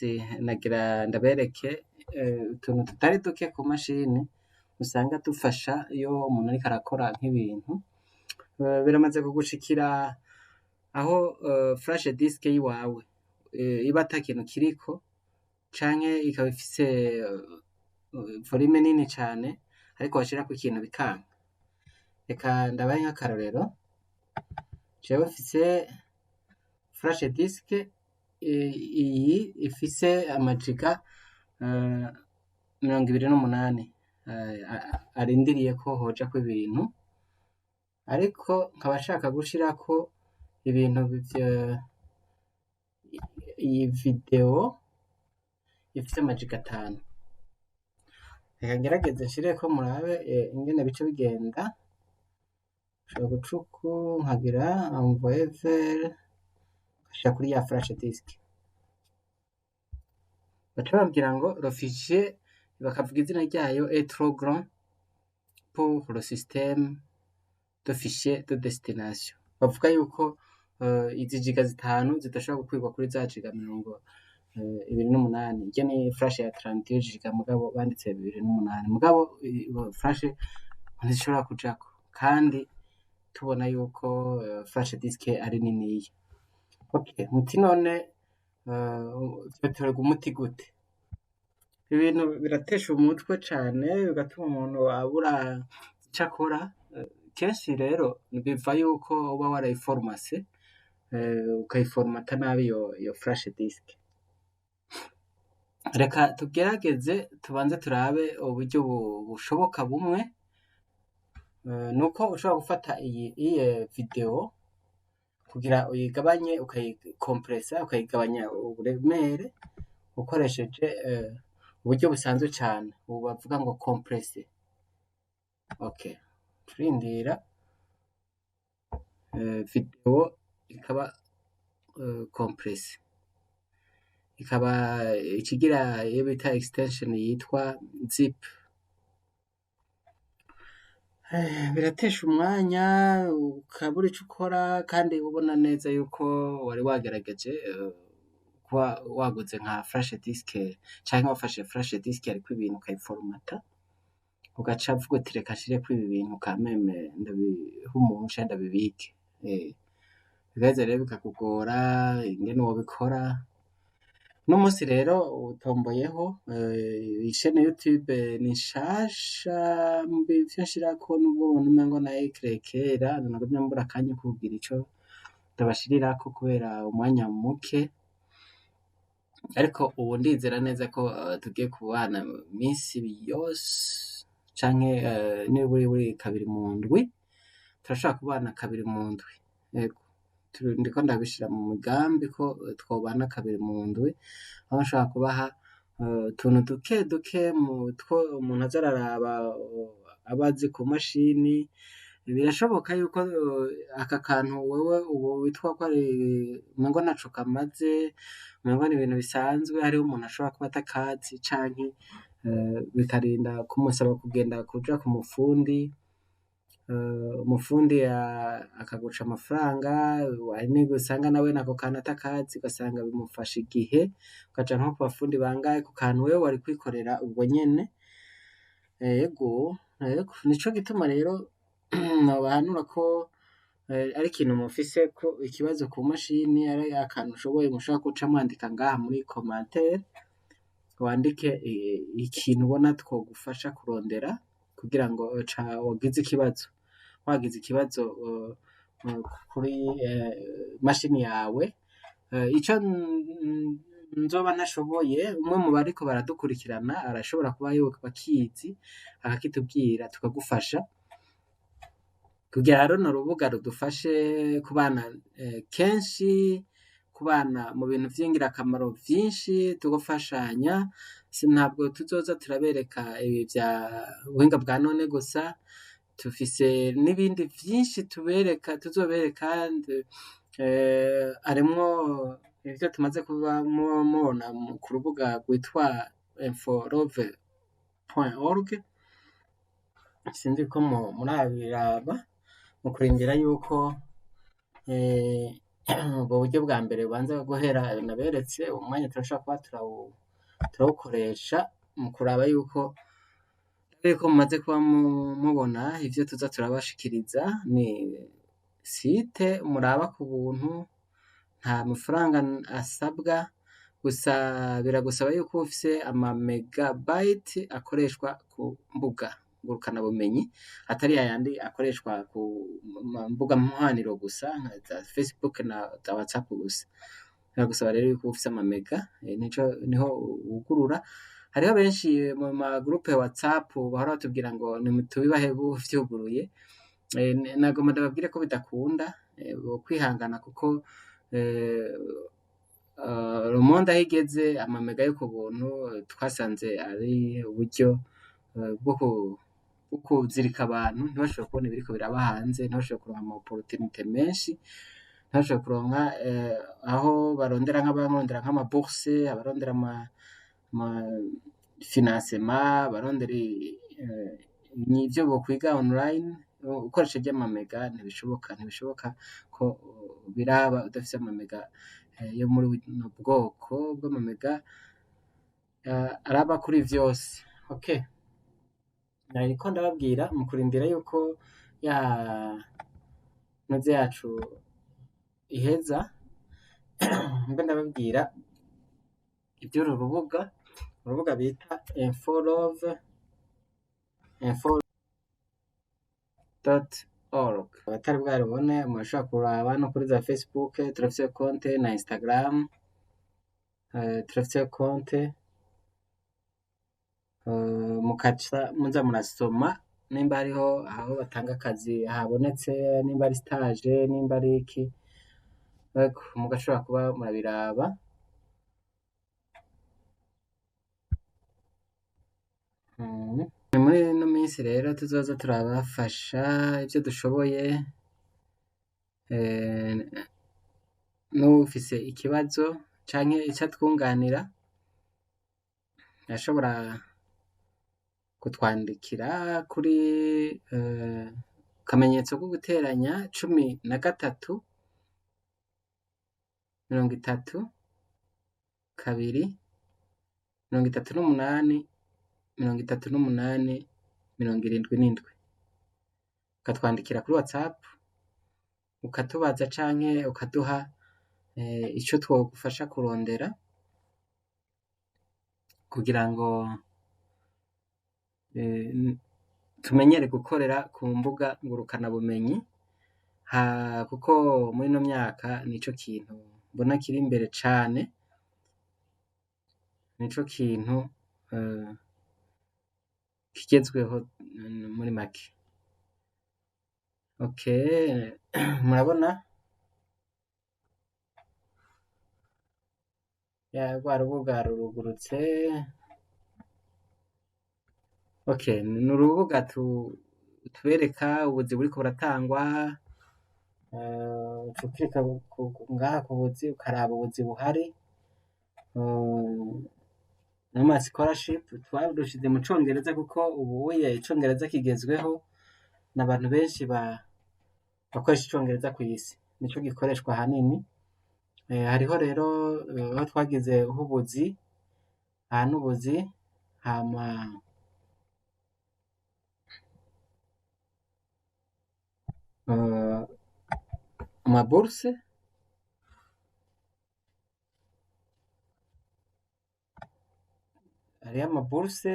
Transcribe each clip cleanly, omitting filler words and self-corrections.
Munsi nagira ndabereke utuntu tutari duke ku mashini usanga dufasha iyo umuntu ariko arakora nk'ibintu. Biramaze kugushikira aho flash disk yiwawe iba ata kintu kiriko, canke ikaba ifise volume nini cane, ariko washirako ikintu bikanka? Reka ndabahe nk'akarorero. Jewe mfise flash disk iyi ifise amagiga 28 arindiriye ko hojako ibintu, ariko nkaba nshaka gushirako ibintu iyi video ifise amagiga 5. Reka ngerageze nshireko murabe ingene bica bigenda. Nshobora guca uku, nkagira envoyer vers, ngashira kuri ya flash disk, baca bambwira ngo "le fichier", bakavuga izina ryayo, "est trop grand pour le système de fichier de destination". Bavuga yuko izi giga 5 zidashobora gukwirwa kuri za giga 28. Irya ni flash ya 32 giga, mugabo banditse 28, mugabo flash ntizishobora kujako, kandi tubona yuko flash disk ari niniya. Okay, muti none vyotorerwa umuti gute? Ibintu biratesha umutwe cane, bigatuma umuntu abura ico akora. Kenshi rero biva yuko uba warayiforomase, ukayiforomata nabi iyo flash disk. Reka tugerageze tubanze turabe uburyo bushoboka. Bumwe nuko ushobora gufata iyi video kugira uyigabanye, ukayikompresa, ukayigabanya uburemere ukoresheje uburyo busanzwe cane ubu bavuga ngo compressé. Okay, turindira video ikaba compressé, ikaba ikigira iyo bita extension yitwa zip. Biratesha umwanya, ukabura ico ukora, kandi ubona neza yuko wari wagerageje kuba waguze nka flash disk canke wafashe flash disk hariko ibintu, ukayiforomata, ugaca uvuga uti: "Reka nshireko ibi bintu kameme, ndabihe umuntu canke ndabibike." Bigaheza rero bikakugora ingene wobikora. Uno musi rero utomboyeho ishene YouTube ni nshasha muvyo nshirako, nubwo ubona umengo nayikereye kera, nagumye mbura akanya ko kugira ico ndabashirirako kubera umwanya muke, ariko ubu ndizera neza ko tugiye kubana misi yose, canke niburi kabiri mu ndwi. Turashobora kubana kabiri mu ndwi, yego. Ndiko ndabishira mu migambi ko twobana kabiri mu ndwi, aho nshobora kubaha utuntu duke duke mu two umuntu aza araraba aba azi ku mashini. Birashoboka yuko aka kantu wewe ubu witwa ko ari umengo ntaco kamaze, umengo ni ibintu bisanzwe, hariho umuntu ashobora kuba atakazi, canke bikarinda kumusaba kugenda kuja ku mufundi, umufundi akaguca amafaranga. Hari n'igihe usanga nawe ako kantu atakazi, ugasanga bimufasha igihe, ukaja nko ku bafundi bangahe ku kantu wewe wari kwikorera ubwo nyene. Ego, nico gituma rero nobahanura ko ari ikintu mufise ko ikibazo ku mashini, ari akantu ushoboye, mushobora guca mwandika ngaha muri commentaire, wandike ikintu ubona twogufasha kurondera kugira ngo wagize ikibazo, wagize ikibazo kuri mashini yawe. Ico nzoba ntashoboye, umwe mu bariko baradukurikirana arashobora kuba yoba akizi, akakitubwira, tukagufasha kugira runo rubuga rudufashe kubana kenshi, kubana mu bintu vy'ingirakamaro vyinshi, tugafashanya. Ntabwo tuzoza turabereka ibi vya buhinga bwa none gusa, tufise n'ibindi vyinshi tubereka, tuzobereka. Harimwo ivyo tumaze kuba mubona ku rubuga rwitwa inforove.org. Sinzi ko murabiraba. Mu kurindira yuko Ubwo buryo bwa mbere bubanza guhera naberetse, umwanya turashobora kuba turawukoresha mu kuraba yuko mumaze kuba mubona ivyo tuza turabashikiriza. Ni site muraba ku buntu, nta mafaranga asabwa, gusa biragusaba yuko ufise ama megabyte akoreshwa ku mbuga ngurukanabumenyi, atari yayandi akoreshwa ku mbuga mpwaniro gusa nka za Facebook na za WhatsApp gusa. Biragusaba rero yuko ufise ama mega, nico niho wugurura. Hariho benshi mu ma groupe ya WhatsApp bahora batubwira ngo nimtubibahe vyuguruye. Nagomba ndababwire ko bidakunda, kwihangana kuko le monde aho igeze, ama mega yo ku buntu twasanze ari uburyo bwo kuzirika abantu ntibashobore kubona ibiriko biraba hanze, ntibashobore kuronka ama opportunité menshi, ntibashobore kuronka aho barondera, nk'abarondera nk'ama bourse, abarondera ama financement, abarondera ivyo bokwiga online ukoresheje ama mega ntibishoboka. Ntibishoboka ko biraba udafise ama mega yo muri buno bwoko bw'ama mega araba kuri vyose. Okay, nariko ndababwira mu kurindira yuko ya noze yacu iheza, mbe ndababwira ivy'uru rubuga, urubuga bita infolove info.org. Abatari bwarubone murashobora kuraba no kuri za Facebook, turafise konte, na Instagram turafise konte, mukaca muza murasoma nimba hariho aho batanga akazi habonetse, nimba ari stage, nimba ari iki, mugashobora kuba murabiraba. Muri ino minsi rero tuzoza turabafasha ivyo dushoboye, n'uwufise ikibazo canke ico atwunganira ashobora kutwandikira kuri akamenyetso ko guteranya 13 32 38 38 77, ukatwandikira kuri WhatsApp ukatubaza canke ukaduha ico twogufasha kurondera kugira ngo tumenyere gukorera ku mbuga ngurukanabumenyi, kuko muri ino myaka nico kintu mbona kiri imbere cane, nico kintu kigezweho muri make. Okay, murabona ya rwa rubuga rurugurutse. Okay, ni urubuga tubereka ubuzi buriko buratangwa. Ucukirika ngaha ku buzi ukaraba ubuzi buhari, n'ama scholarship twarushize mu congereza kuko ubuye icongereza kigezweho n'abantu benshi bakoresha icongereza kw'isi, nico gikoreshwa ahanini. Hariho rero aho twagize ubuzi, aha n'ubuzi, hama ama bourse, hariho ama bourse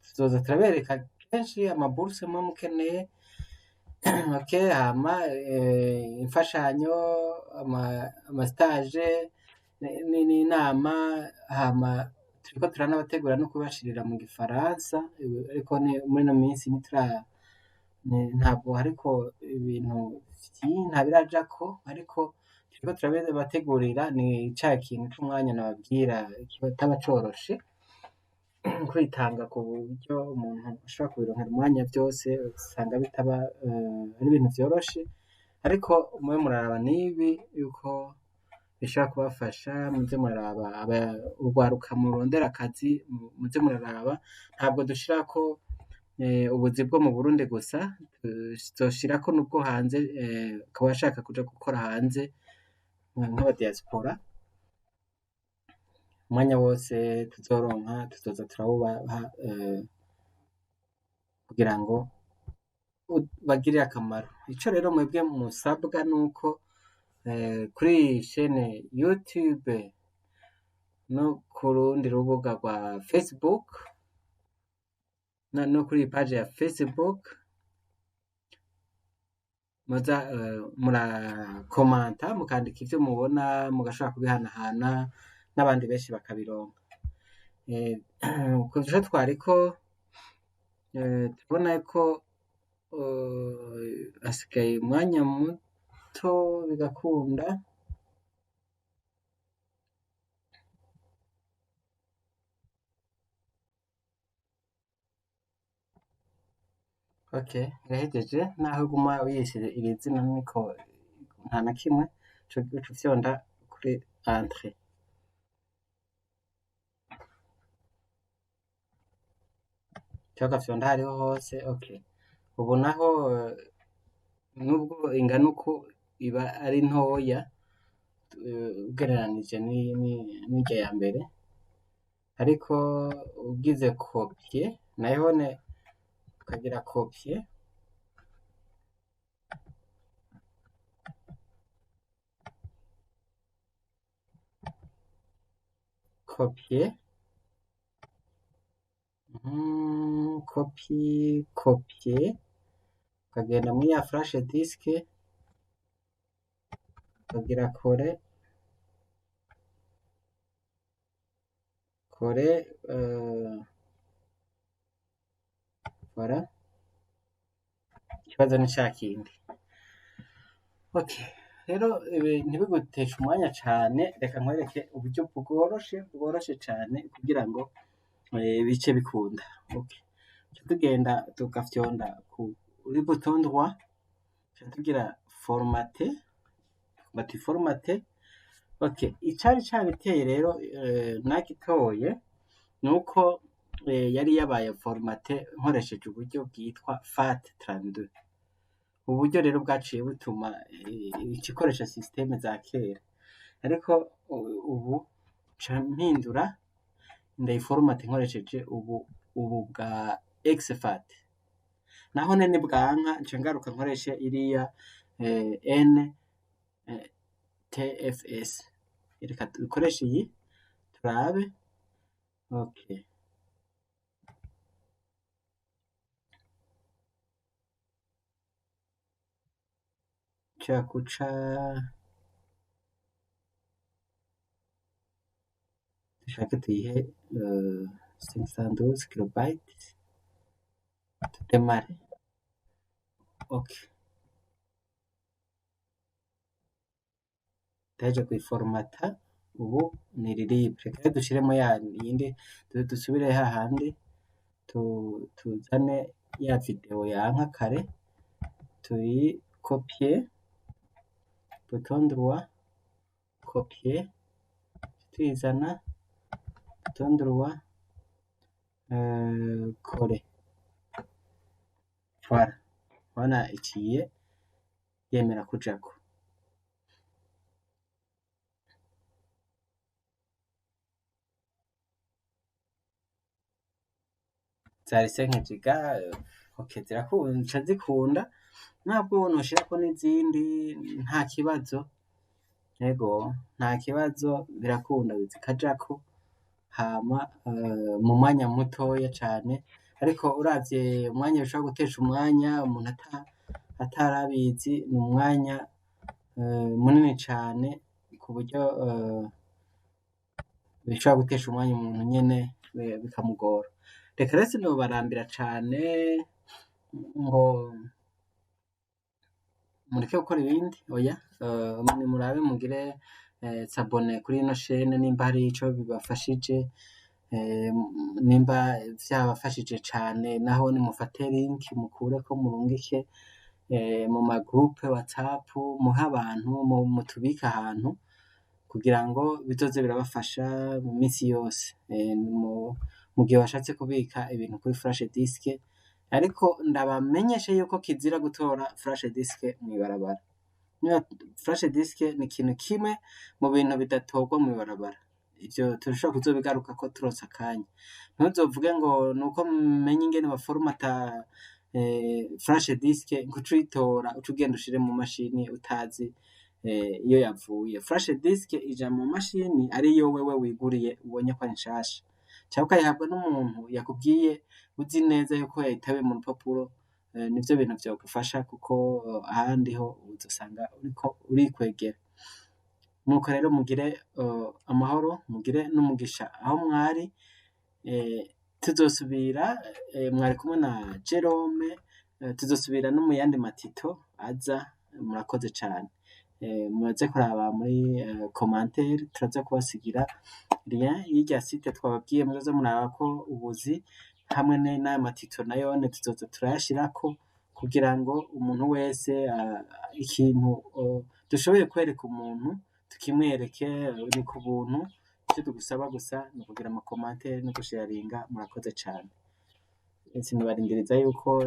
tuzoza turabereka kenshi ama bourse muba mukeneye. Okay, hama imfashanyo, ama stage n'inama, hama turiko turanabategura no kubashirira mu gifaransa, ariko muri ino minsi ntabwo hariko ibintu nta birajako, ariko turiko turabategurira. Ni ca kintu c'umwanya nababwira kitaba coroshe kwitanga ku buryo umuntu ashobora kubironkera umwanya vyose, usanga bitaba ari ibintu vyoroshe, ariko mube muraraba n'ibi yuko bishobora kubafasha. Muze muraraba urwaruka murondera akazi, muze muraraba, ntabwo dushirako Ubuzi bwo mu Burundi gusa, tuzoshirako n'ubwo hanze, ku bashaka kuja gukora hanze nk'aba diaspora. Umwanya wose tuzoronka tuzoza turawubaha, kugira ngo ubagirire akamaro. Ico rero mwebwe musabwa nuko kuri iyi shene YouTube no ku rundi rubuga rwa Facebook no kuri iyi page ya Facebook muza murakomanta, mukandika ivyo mubona, mugashobora kubihanahana n'abandi benshi bakabironka. Kuco twariko tubona ko hasigaye umwanya muto bigakunda. Okay, irahejeje naho uguma uyishyira iri zina niko nta na kimwe uca ufyonda kuri entrée. Canke ugafyonda ahariho hose. Okay, ubu naho nubwo ingana uku iba ari ntoya ugereranije n'irya ya mbere, ariko ugize copier nayone ukagira copier, copier, copie, copier, ukagenda muri ya flash disk ukagira coller, coller, voilà. Ikibazo ni ca kindi. Okay, rero ibi ntibiguteshe umwanya cane, reka nkwereke uburyo bworoshe cane kugira ngo bice bikunda. Okay, tugenda tugafyonda kuri bouton droit, tugira formater, bati formater. Okay, icari cabiteye rero nagitoye nuko yari yabaye formaté nkoresheje uburyo bwitwa FAT32. Uburyo rero bwaciye butuma igikoresha système za kera, ariko ubu nca mpindura ndayiformate nkoresheje ubu bwa exFAT. Naho nene bwanka nca ngaruka nkoreshe iriya NTFS. Reka dukoreshe iyi turabe. Okay, nshobora guca dushake tuyihe 512 kilobytes, tudémarre. Okay, ndahejeje kuyiformata, ubu ni libre. Reka dushiremo ya yindi, dusubire hahandi tuzane ya video yanka kare, tuyikopye, bouton droit, copier, tuyizana, bouton droit, coller. Voilà, urabona iciye yemera kujako. Zari 5 giga. Okay, zirakunda, zikunda ntabwo noshirako n'izindi, nta kibazo. Ego, nta kibazo, birakunda zikajako hama mu mwanya mutoya cane. Ariko uravye umwanya bishobora gutesha umwanya umuntu atarabizi, ni umwanya munini cane, ku buryo bishobora gutesha umwanya umuntu nyene bikamugora. Reka rero sinobarambira cane ngo mureke gukora ibindi, oya, nimurabe mugire s'abonner kuri ino chaîne nimba hari ico bibafashije, nimba vyabafashije cane naho nimufate link mukureko murungike mu ma groupe WhatsApp, muhe abantu, mutubike ahantu kugira ngo bizoze birabafasha mu minsi yose. Mu gihe washatse kubika ibintu kuri flash disk Ariko ndabamenyeshe yuko kizira gutora flash disk mw'ibarabara. Flash disk ni ikintu kimwe mu bintu bidatorwa mw'ibarabara. Ivyo turashobora kuzobigarukako turonse akanya. Ntuzovuge ngo nuko menye ingene baforomata flash disk, ngo uce uyitora uce ugenda ushire mu mashini utazi iyo yavuye. Flash disk ija mu mashini ariyo wewe wiguriye, ubonye ko ari nshasha, canke ukayihabwa n'umuntu yakubwiye, uzi neza yuko yayitabuye mu rupapuro. Nivyo bintu vyogufasha, kuko ahandi ho uzosanga uriko urikwegera. Nuko rero mugire amahoro, mugire n'umugisha aho mwari. Tuzosubira. Mwari kumwe na Jerome. Tuzosubira no mu yandi matito aza. Murakoze cane. Muze kuraba muri commentaire, turaza kubasigira lien y'irya site twababwiye muzoze murabako ubuzi, hamwe n'ayo matito nayone tuzoza turayashirako kugira ngo umuntu wese, ikintu dushoboye kwereka umuntu tukimwereke, ni ku buntu. Icyo tugusaba gusa ni ukugira ama commentaires no gusharinga. Murakoze cane. Sinobarindiriza yuko.